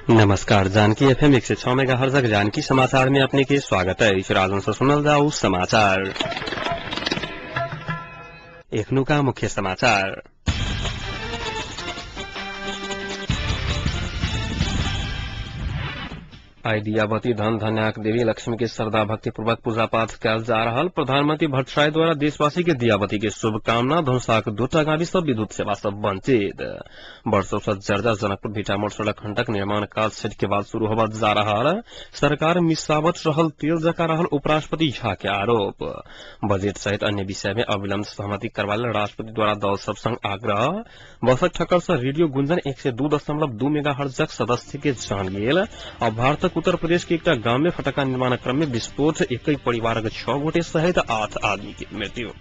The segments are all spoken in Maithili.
नमस्कार, जानकी एफएम 106 मेगाहर्जक जानकी समाचार में अपने के स्वागत है। राजन से सुनल जाऊ समाचार। एखनुका मुख्य समाचार। आई दियावती धन धन्याक देवी लक्ष्मी के श्रद्धा भक्ति पूर्वक पूजा पाठ कयल जा रहल प्रधानमंत्री भट्टराई द्वारा देशवासी के दियावती के शुभकामना। धनुषाक दूटा गावी सब विद्युत सेवा सब वंचित। वर्षों से जर्जर जनकपुर भिटामोड़ सड़क खंडक निर्माण काज छठ के बाद शुरू होबत जा रहा सरकार मिसावट रहल तेल जका रहल उपराष्ट्रपति झा के आरोप। बजट सहित अन्य विषय में अविलंब सहमति करवा लेल राष्ट्रपति द्वारा दल सब संग आग्रह। बसक ठक्कर से रेडियो गुंजन 102.2 मेगाहर्जक सदस्य के जान गेल। और भारतक उत्तर प्रदेश के एकटा गांव में फटक्का निर्माण क्रम में विस्फोट, एक परिवार 6 गोटे सहित 8 आदमी की मृत्यु।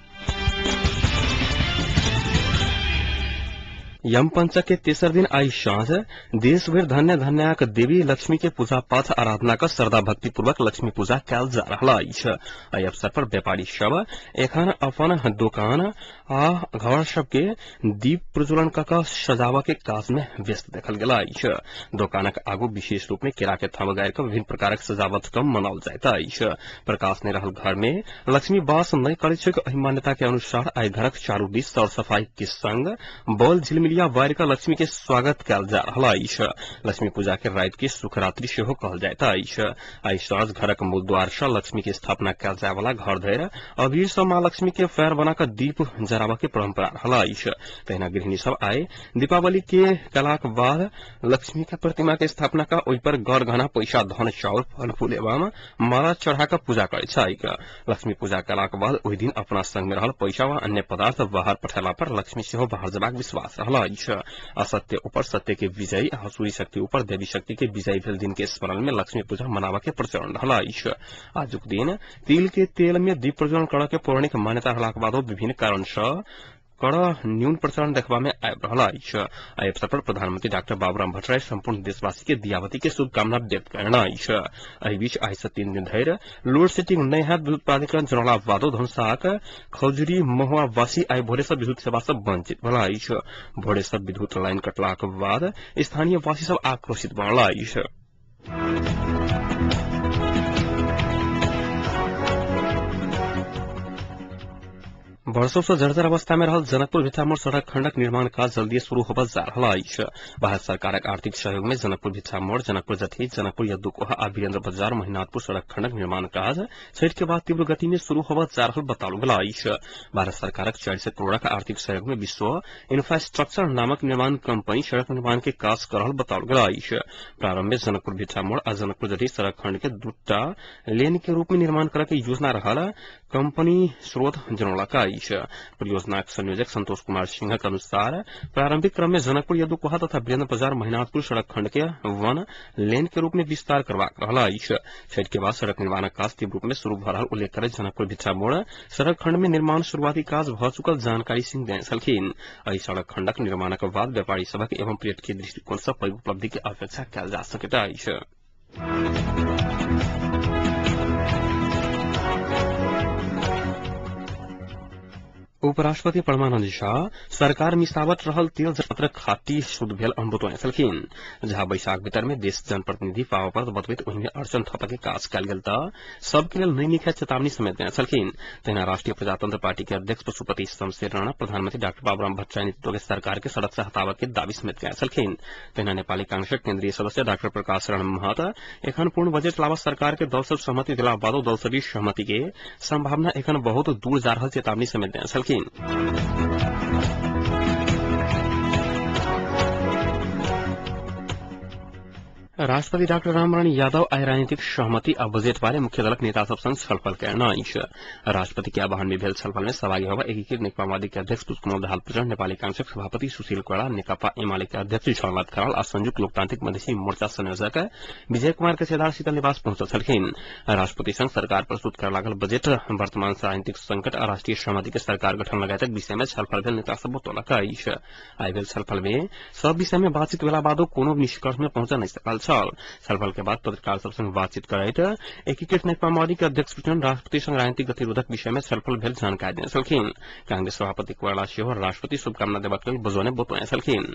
यम पंचक के तेसर दिन आई साँझ देशभरि धन्य धन्याक देवी लक्ष्मी के पूजा पाठ आराधना क श्रद्धा भक्ति पूर्वक लक्ष्मी पूजा कयल जा रहल अछि। एहि अवसर पर व्यापारी सब एखन अपन दोकान आ घर सब के दीप प्रज्वलन क सजावऽ के काज में व्यस्त देखल गेल अछि। दोकानक आगू विशेष रूप में केरा के थम्ब गाड़ि क विभिन्न प्रकारक सजावट क मनाओल जाइत अछि। प्रकाश नहि रहल घर में लक्ष्मी वास नहि करैत छैक, एहि मान्यता के अनुसार आई घरक चारू दिस सर सफाई के संग बॉल झिलमिल वारि क लक्ष्मी के स्वागत कयल जा रहल अछि। लक्ष्मी पूजा के राति के सुखरात्रि सेहो कहल जाइत अछि। आई साँझ घरक मूल द्वार सँ लक्ष्मी के स्थापना कयल जाय वाला घर धरि अबीर सँ मां लक्ष्मी के पैर बना क दीप जराबऽ के परंपरा रहल अछि। तहिना गृहिणी सब आई दीपावली के कलाक बाद लक्ष्मी के प्रतिमा के स्थापना क ओहि पर गौर घना पैसा धन चाउर फल फूल एवं माला चढ़ा क पूजा करैत छैक। लक्ष्मी पूजा कलाक बाद ओहि दिन अपना संग में रहल पैसा व अन्य पदार्थ बाहर पठेला पर लक्ष्मी सेहो बाहर जेबाक विश्वास रहल अछि। असत्य ऊपर सत्य के विजयी, आसुरी शक्ति ऊपर देवी शक्ति के विजयी भेल दिन के स्मरण में लक्ष्मी पूजा मनावा के प्रचलन रहल अछि। आजुक दिन तिल के तेल में दीप प्रज्वलन करऽ के पौराणिक मान्यता रहलाक बादो विभिन्न कारण सँ कर न्यून प्रचलन देखबा में आबि रहल अछि। एहि अवसर पर प्रधानमंत्री डाक्टर बाबूराम भट्टराई संपूर्ण देशवासी के दियावती के शुभकामना व्यक्त कयने अछि। एहि बीच आई से 3 दिन धरि लोड सेडिंग नहि होयत विद्युत प्राधिकरण जनौला बादो धनुषाक खजुरी महुआ वासी आई भोरे सँ विद्युत सेवा सँ वंचित भेल अछि। भोरे सँ विद्युत लाइन कटलाक बाद स्थानीय वासी सब आक्रोशित बनल अछि। वर्षों से जर्जर अवस्था में रहल जनकपुर भिठामोड़ सड़क खंडक निर्माण काज जल्दी शुरू होबत जा रहल अछि। भारत सरकारक आर्थिक सहयोग में जनकपुर भिठामोड़, जनकपुर जथी, जनकपुर यद्दुकोहा आ वीरेन्द्र बाजार महिनाथपुर सड़क खंडक निर्माण काज छठि के बाद तीव्र गति में शुरू होबत जा रहल बताओल गेल अछि। भारत सरकारक 400 करोड़क आर्थिक सहयोग में विश्व इंफ्रास्ट्रक्चर नामक निर्माण कंपनी सड़क निर्माण के काज कर रहल बताओल गेल अछि। प्रारंभ में जनकपुर भिठामोड़ आ जनकपुर जथी सड़क खंड के 2टा लेन के रूप में निर्माण करऽ के योजना रहल कंपनी स्रोत जनौलक अछि। परियोजनाक संयोजक संतोष कुमार सिंहक अनुसार प्रारंभिक क्रम में जनकपुर यदुकोहा तथा वीरेन्द्र बाजार महिनाथपुर सड़क खंड के 1 लेन के रूप में विस्तार करबाक रहल अछि। छठि के बाद सड़क निर्माणक काज तीव्र रूप में शुरू भऽ रहल उल्लेख करैत जनकपुर भिठामोड़ सड़क खंड में निर्माण शुरुआती काज भऽ चुकल जानकारी सिंह देने छलखिन। एहि सड़क खंडक निर्माणक बाद व्यापारी सभक एवं पर्यटकीय दृष्टिकोण सँ पैघ उपलब्धि के अपेक्षा कयल जा सकैत अछि। उपराष्ट्रपति परमानंद झा सरकार मिसावट रहल तेल जत्र खाटी शुद्ध भेल बतौने छलखिन। झा बैशाख भीतर में देश जनप्रतिनिधि पावऽ पड़त बतबैत ओहि में अड़चन थपऽ के काज कयल गेल तऽ सबके लेल नहि नीक चेतावनी समेत देने छलखिन। तहिना राष्ट्रीय प्रजातंत्र पार्टी के अध्यक्ष पशुपति शमशेर राणा प्रधानमंत्री डाक्टर बाबूराम भट्टराई नेतृत्व के सरकार के सड़क से हटाबऽ के दावी समेत कयने छलखिन। तहिना नेपाली कांग्रेसक केन्द्रीय सदस्य डाक्टर प्रकाश शरण महत एखन पूर्ण बजट लाबऽ सरकार के दल सब सहमति देला बादो दल सब सहमति के संभावना एखन बहुत दूर जा रहल चेतावनी समेत देने छलखिन। राष्ट्रपति डाक्टर रामवरण यादव आई राजनीतिक सहमति आ बजट बारे मुख्य दलक नेता सब संग छलफल कयने अछि। राष्ट्रपति के आह्वान में भेल छलफल में सहभागी होबऽ एकीकृत नेकपा माओवादी के अध्यक्ष पुष्पकमल दाहाल प्रचण्ड, नेपाली कांग्रेसक सभापति सुशील कोइराला, नेकपा एमाले के अध्यक्ष झलनाथ खनाल आ संयुक्त लोकतांत्रिक मधेसी मोर्चा संयोजक विजय कुमार कछेदार शीतल निवास पहुंचल छलखिन। राष्ट्रपति संग सरकार प्रस्तुत करऽ लागल बजट, वर्तमान राजनीतिक संकट आ राष्ट्रीय सहमति के सरकार गठन लगायतक विषय में छलफल भेल नेता सब बतौलक अछि। आई भेल छलफल में सब विषय में बातचीत भेला बादो कोनो निष्कर्ष में पहुंचल नहि सकल छल। छलफल के बाद पत्रकार सब संग बातचीत करैत एकीकृत नेकपा माओवादी के अध्यक्ष प्रचण्ड राष्ट्रपति संग राजनीतिक गतिरोधक विषय में छलफल भेल जानकारी देने छलखिन। कांग्रेस सभापति कोइराला सेहो राष्ट्रपति शुभकामना देबाक लेल बजौने बतौने छलखिन।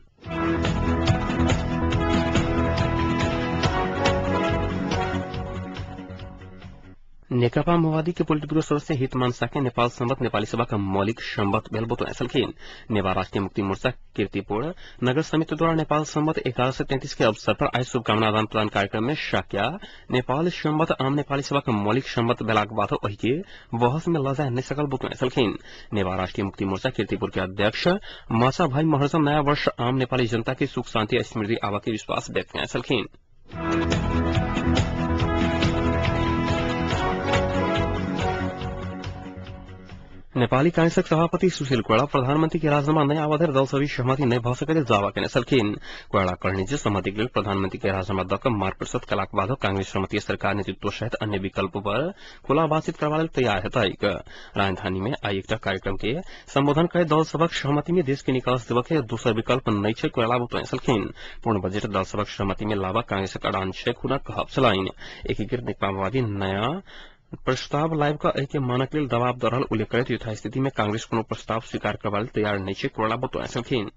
नेकपा माओवादी के पोलिट ब्यूरो सदस्य हितमान साके नेपाल सम्बत नेपाली सभा का मौलिक सम्बत भेल बतौने छलखिन। नेवा राष्ट्रिय मुक्ति मोर्चा कीर्तिपुर नगर समिति द्वारा नेपाल सम्बत 1133 के अवसर पर आइ शुभकामना आदान प्रदान कार्यक्रम में साक्या नेपाल सम्बत आम नेपाली सभा का मौलिक सम्बत भेलाक बाद ओहि के बहस में लजा नहि सकल बतौने छलखिन। नेवा राष्ट्रिय मुक्ति मोर्चा कीर्तिपुर के अध्यक्ष माछा भाई महर्जन नयाँ वर्ष आम नेपाली जनता के सुख शान्ति आ समृद्धि आवा के विश्वास व्यक्त कयने छलखिन। नेपाली कांग्रेसक सभापति सुशील कोइराला प्रधानमंत्री के राजीनामा नहि आवा धरि दल सभी सहमति नहि भऽ सकैत दावा केने छलखिन। कोइराला कहलनि जे सहमति के लेल प्रधानमंत्री के राजीनामा दऽ कऽ मार्ग प्रशस्त कयलाक बादो कांग्रेस सहमति सरकार नेतृत्व सहित अन्य विकल्प पर खुला बातचीत करबा लेल तैयार हेतैक। राजधानी में आइ एकटा कार्यक्रम के संबोधन करैत दल सभक सहमति में देश के निकास देबऽ के दोसर विकल्प नहि छै कोइराला बतौने छलखिन। पूर्ण बजट दल सभक सहमति में लाबा कांग्रेसक अड़ान छै हुनक कहब छलनि। एकीकृत नेकपा माओवादी नया प्रस्ताव लाइव कऽ एहि के मानक लेल दबाव दऽ रहल उल्लेख करैत यथास्थिति में कांग्रेस कोनो प्रस्ताव स्वीकार करबा लेल तैयार नहि छै कोइराला बतौने छलखिन।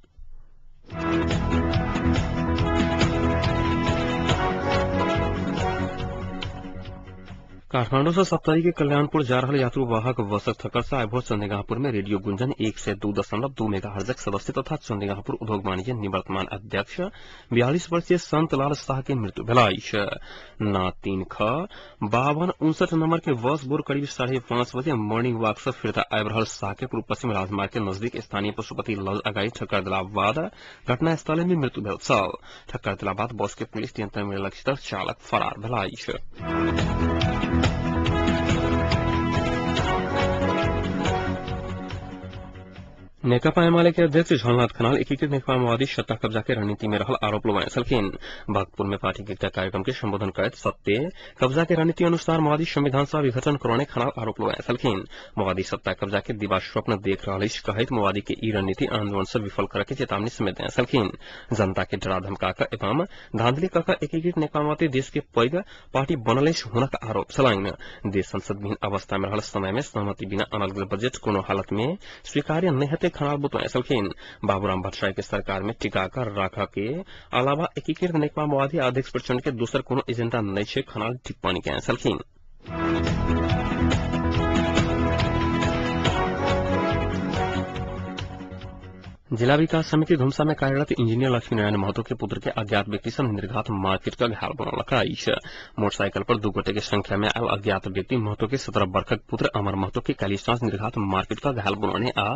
काठमांडू से सप्तरी के कल्याणपुर जा रहल यात्रु वाहक बसक थकर से आइ भोर चंदेगाहपुर में रेडियो गुंजन 102.2 मेगाहर्जक सदस्य तथा चंदेगाहपुर उद्योग वाणिज्य निवर्तमान अध्यक्ष 42 वर्षीय संतलाल शाह के मृत्यु भेल अछि। ना 3 ख 5259 नंबर के बस भोर करीब 5:30 बजे मॉर्निंग वॉक से फिरता आबि रहल शाह के पूर्व पश्चिम राजमार्ग के नजदीक स्थानीय पशुपति लॉज अगाडि ठक्कर देला बाद घटनास्थल में मृत्यु भेल छल। ठक्कर देला बाद बस के पुलिस नियंत्रण में लेलक त चालक फरार भेल अछि। नेकपा एमाले के अध्यक्ष झलनाथ खनाल एकीकृत नेकपा माओवादी सत्ता कब्जा के रणनीति में रहल आरोप लगौने छलखिन। भक्तपुर में पार्टी के एकटा कार्यक्रम के संबोधन करैत सत्य कब्जा के रणनीति अनुसार माओवादी संविधान सभा विघटन करौने खनाल आरोप लगौने छलखिन। माओवादी सत्ता कब्जा के दिवा स्वप्न देख रहल अछि कहैत माओवादी के ई रणनीति आंदोलन से विफल करे के चेतावनी समेत देने छलखिन। जनता के डरा धमका कऽ एवं धांधली कऽ कऽ एकीकृत नेकपा माओवादी देश के पैघ पार्टी बनल अछि हुनक आरोप छलनि। देश संसद विहीन अवस्था में रहल समय में सहमति बिना आनल गेल बजट कोनो हालत में स्वीकार्य नहि हेतै खनाल बतौने छलखिन। बाबूराम भट्टराई के सरकार में टिका कर राखऽ के अलावा एकीकृत नेकपा माओवादी अध्यक्ष प्रचंड के दोसर कोनो एजेंडा नहि छै खनाल टिप्पणी केने छलखिन। जिला विकास समिति धुमसा में कार्यरत इंजीनियर लक्ष्मीनारायण महतो के पुत्र के अज्ञात व्यक्ति सब निर्घात मारपीट कऽ घायल बनौलक अछि। मोटरसाइकिल पर दू गोटे के संख्या में आयल अज्ञात व्यक्ति महतो के 17 वर्षक पुत्र अमर महतो के काल्हि साँझ निर्घात मारपीट कऽ घायल बनौने आ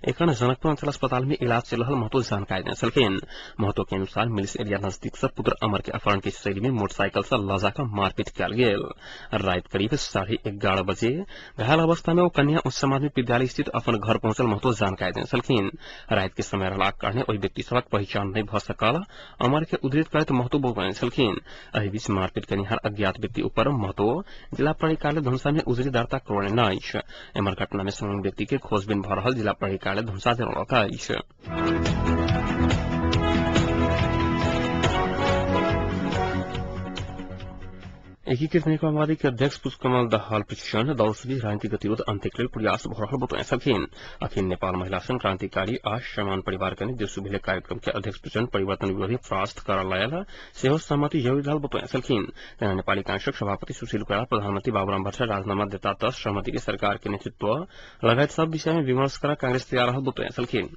एखन जनकपुर अंचल अस्पताल में इलाज चलि रहल महतो जानकारी देने छलखिन। महतो के अनुसार मिल्स एरिया नजदीक से पुत्र अमर के अपहरण के शैली में मोटरसाइकिल से लऽ जा कऽ मारपीट कयल गेल। राति करीब 11:30 बजे घायल अवस्था में ओ कन्या उच्च माध्यमिक विद्यालय स्थित अपन घर पहुंचल महतो जानकारी देने छलखिन। राति के समय रहलाक कारणे ओहि व्यक्ति सभक पहिचान नहि भऽ सकल अमर के उद्धृत करैत महतो बतौने छलखिन। एहि बीच मारपीट केनिहार अज्ञात व्यक्ति ऊपर महतो जिला प्रहरी कार्यालय धनुषा में उजुरी दर्ता करौने अछि। एम्हर घटना में संलग्न व्यक्ति के खोजबीन भऽ रहल जिला प्रहरी कार्यालय धनुषा जनौलक अछि। एकीकृत नेकपा माओवादी के अध्यक्ष पुष्पकमल दाहाल प्रचण्ड दलसबीच राजनीतिक गतिरोध अन्त्यक लेल प्रयास भऽ रहल बतौने छलखिन। अखिल नेपाल महिला संघ क्रांतिकारी आ समान परिवार के देशु भेल कार्यक्रम के अध्यक्ष प्रचण्ड परिवर्तन विरोधी परास्त करऽ लेल सेहो सहमति जरूरी रहल बतौने छलखिन। तहिना नेपाली कांग्रेसक सभापति सुशील कोइराला प्रधानमंत्री बाबूराम भट्टराई राजीनामा देता तऽ सहमति के सरकार के नेतृत्व लगायत सब विषय में विमर्श करऽ कांग्रेस तैयार रहल बतौने छलखिन।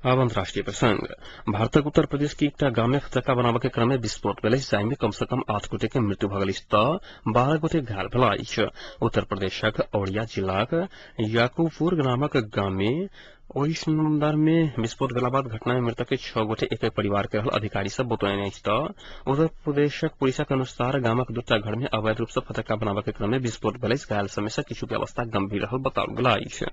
आब अंतर्राष्ट्रीय प्रसंग। भारतक उत्तर प्रदेश के एकटा गाम में फटक्का बनाबऽ के क्रम में विस्फोट भेल अछि, जाहि में कम से कम 8 गोटे के मृत्यु भऽ गेल अछि तऽ 12 गोटे घायल भेल अछि। उत्तर प्रदेशक औरिया जिलाक याकूबपुर नामक गाम में ओहि समुदाय में विस्फोट भेला बाद घटना में मृतक के 6 गोटे एक परिवार के रहल अधिकारी सब बतौने अछि। तऽ उत्तर प्रदेशक पुलिसक अनुसार गामक 2टा घर में अवैध रूप से फटक्का बनाबऽ के क्रम में विस्फोट भेल अछि। घायल समय से किछु के अवस्था गंभीर रहल बताओल गेल अछि।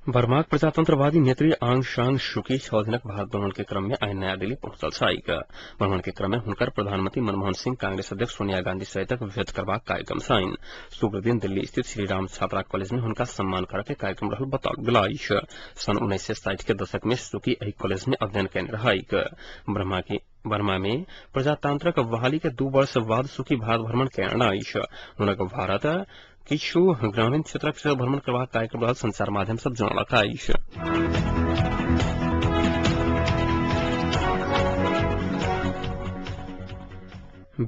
बर्माक प्रजातंत्रवादी नेत्री आंग सान सू की 6 दिनक भारत भ्रमण के क्रम में आइ नया दिल्ली पहुंचल छथि। भ्रमण के क्रम में हुनकर प्रधानमंत्री मनमोहन सिंह, कांग्रेस अध्यक्ष सोनिया गांधी सहितक भेंट करबाक कार्यक्रम छनि। शुक्र दिन दिल्ली स्थित श्रीराम छात्रा कॉलेज में हुनका सम्मान करऽ के कार्यक्रम रहल बताओल गेल अछि। सन 1960 के दशक में सू की एहि कॉलेज में अध्ययन केने रहैक। बर्मा में प्रजातांत्रक बहाली के 2 वर्ष बाद सू की भारत भ्रमण केने अछि। हुनक भारत किछु ग्रामीण क्षेत्रक सेहो भ्रमण करबाक कार्यक्रम रहल संचार माध्यम सब जनौलक अछि।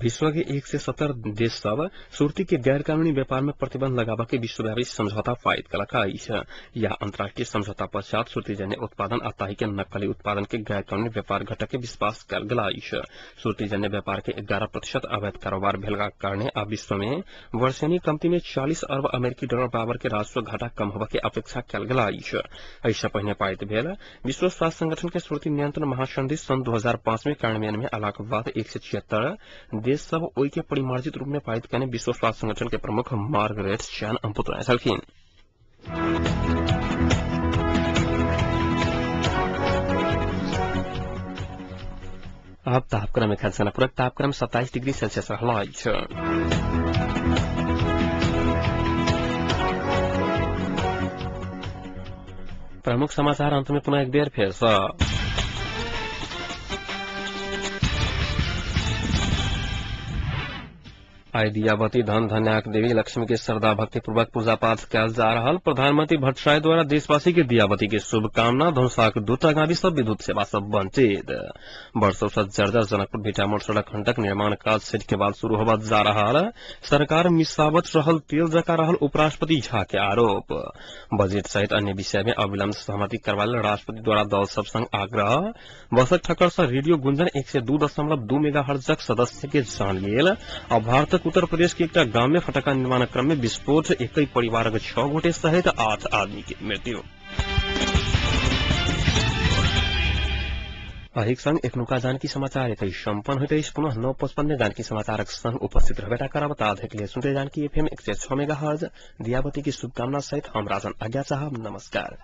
विश्व के 170 देश सब सुर्ती के गैरकानूनी व्यापार में प्रतिबंध लगाबऽ के विश्वव्यापी समझौता पारित कलक अछि। यह अंतर्राष्ट्रीय समझौता पश्चात सुर्तीजन्य उत्पादन आ ताहि के नकली उत्पादन के गैरकानूनी व्यापार घटक के विश्वास कयल गेल अछि। सुर्तीजन्य व्यापार के 11% अवैध कारोबार भेलाक कारणे आ विश्व में वर्षानी कम्ती में 40 अरब अमेरिकी डॉलर बराबर के राजस्व घाटा कम होबऽ के अपेक्षा कयल गेल अछि। एहि पहिने पारित भेल विश्व स्वास्थ्य संगठन के सुर्ती नियंत्रण महासंधि सन् 2005 में कार्यान्वयन में अलाक बाद 176 देश सब ओहि के परिमार्जित रूप में पारित करने विश्व स्वास्थ्य संगठन के प्रमुख मार्गरेट चैन अम्पुतने छलखिन। अब तापक्रम एखन सनपुरक तापक्रम 27 डिग्री सेल्सियस रहल अछि। प्रमुख समाचार अंत में पुनः एक बेर फेर सँ। आइ दियावती धन धन्याक देवी लक्ष्मी के श्रद्धा भक्ति पूर्वक पूजा पाठ कयल जा रहल प्रधानमंत्री भट्टराई द्वारा देशवासी के दियावती के शुभकामना। धनुषाक दूटा गावी सब विद्युत सेवा सब वंचित। वर्षो सँ जर्जर जनकपुर भिटामोड़ सड़क खंडक निर्माण काज सेठ के बाद शुरू होबय जा रहल। सरकार मिसावट रहल तेल जका रहल उपराष्ट्रपति झा के आरोप। बजट सहित अन्य विषय में अविलंब सहमति करवा लेल राष्ट्रपति द्वारा दल सब संग आग्रह। वसंत ठक्कर सँ रेडियो गुंजन 102.2 मेगाहर्ट्जक सदस्य के जान गेल। आ भारतक उत्तर प्रदेश के एकटा गाम में फटका निर्माण क्रम में विस्फोट, एक परिवारक 6 गोटे सहित 8 आदमी के मृत्यु। एहिक संग एखनुका जानकी समाचार एतै सम्पन्न होइत अछि। पुनः 9:55 में जानकी समाचारक संग उपस्थित रहबे करब। ताधरिक लेल सुनते जानकी एफएम 106 मेगाहर्ट्ज। दियावती की शुभकामना सहित हम राजन आज्ञा चाहब। नमस्कार।